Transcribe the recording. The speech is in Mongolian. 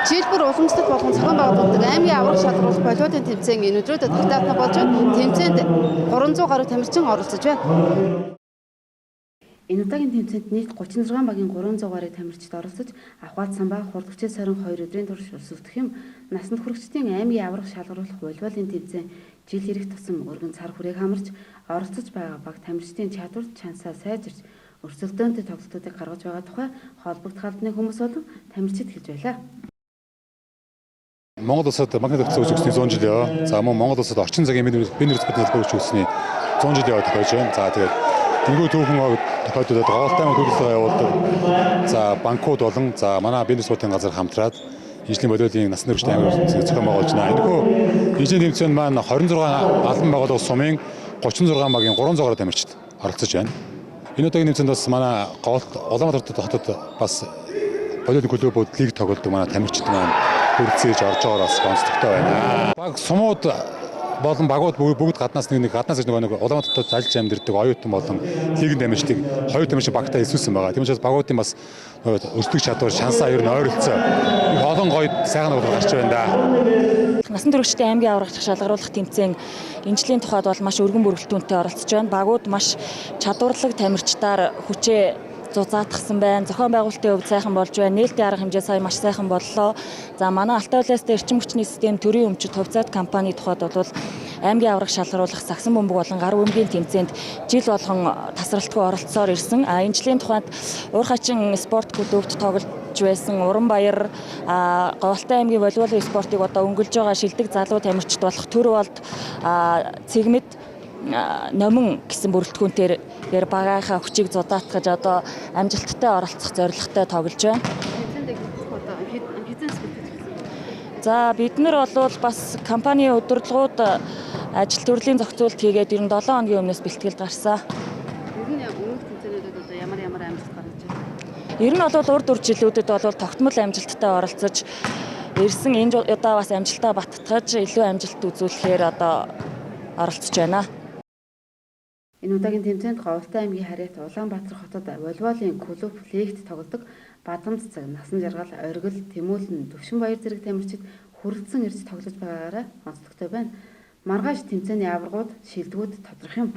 Жил бүр уламжлалт болгон зохион байгуулагддаг аймгийн аврах шалгаруулах волейболын тэмцээн энэ өдрүүдэд татаатан болж байна. Тэмцээнд 300 гаруй тамирчин оролцож байна. Энэ удаагийн тэмцээнд нийт 36 багийн 300 гаруй тамирчид оролцож авхаалт самбаа хурдгчийн сарын 2 өдрийн турш өрсөлдөх юм. Насанд хүрэгчдийн аймгийн аврах шалгаруулах волейболын тэмцээн жил ирэх тусам өргөн цар хүрээг хамарч оролцож байгаа баг тамирчдын чадвар чансаа сайжирч өрсөлдөөнтэй тоглолтуудыг гаргаж байгаа тухай холбогдох албаны хүмүүс болон тамирчид хэлж байлаа. Монгол улсад банкны зохицол үүсгэсний 100 жил ёо. За мөн Монгол улсад орчин цагийн бие нэрс батлан салбар үүсгэсний 100 жил ёо тохиож байна. За тэгээд энэхүү түүхэн тохиолдлууд гоолтай төлөвлөгөө явуулдаг. За банкуд болон за манай бие нэрс батлан газар хамтраад инженерийн болиолын насны хүрэгчдийн аймаг зохион байгуулж байна. Энэхүү инженерийн тэмцээнд маань 26 албан байгууллага сумын 36 багийн 300 гаруй тамирчид оролцож байна. Энэ удаагийн тэмцээнд бас манай гоолт Улаанбаатар хотод бас волейболын клубүүд лиг тоглодог манай тамирчид маань хүрэлцээж орж байгаагаар бас онцлогтой байна. Баг сумууд болон багууд бүгд гаднаас нэг гаднаас нэг нэг Улаанбаатарт ажиллаж амьдардаг оюутан болон лигийн тамирчдыг хоёр тамирчин багтаа элсүүлсэн байгаа. Тийм учраас багуудын бас өрсөлдөх чадвар шансаа ер нь ойролцоо. Их олон гоё сайхан тоглолт гарч байна да. Насан туршидын аймгийн аврагч шалгаруулах тэмцээн энэ жилийн тухайд бол маш өргөн бүрэлдэхүүнтэй оролцож байна. Багууд маш чадварлаг тамирчдаар хүчээ зузаатгсан байна. Зохион байгуулалтын хувьд сайхан болж байна. Нээлтийн арга хэмжээ сая маш сайхан боллоо. За манай Алтай улиастай эрчим хүчний систем төрийн өмчит хувьцаат компани тухайд бол аймгийн авраг шалгаруулах сагсан бөмбөг болон гар бөмбөгийн тэмцээнд жил болгон тасралтгүй оролцсоор ирсэн. А энэ жилийн тухайд Уурхачин спорт клубт тоглож байсан Уранбаяр, Говьалтай аймгийн волейболын спортыг одоо өнгөлж байгаа шилдэг залуу тамирчид болох Төр болд Цэгмэд Номин гэсэн бүрэлдэхүүнээр багийнхаа хүчийг зудаатгаж одоо амжилттай оролцох зорилготой тоглож байна. За бид нар бол бас компани удирдлагууд ажил төрлийн зохицуулалт хийгээд ер нь 7 хоногийн өмнөөс бэлтгэлд гарсан. Ер нь өмнөх тэмцээнүүдэд одоо ямар ямар амжилт гаргаж байна? Ер нь бол урд урд жилүүдэд бол тогтмол амжилттай оролцож ирсэн. Энэ удаа бас амжилтаа баттгаж илүү амжилт үзүүлэхээр одоо оролцож байна. Энэ удаагийн тэмцээнд Говьалтай аймгийн харьяат Улаанбаатар хотод волейболын клуб лигт тоглодог Бадам цэцэг, Насан жаргал, Оргил, Тэмүүлэн, Төвшин баяр зэрэг тамирчид хүрэлцэн ирж тоглож байгаагаараа онцлогтой байна. Маргааш тэмцээний аваргууд, шилдэгүүд тодрох юм.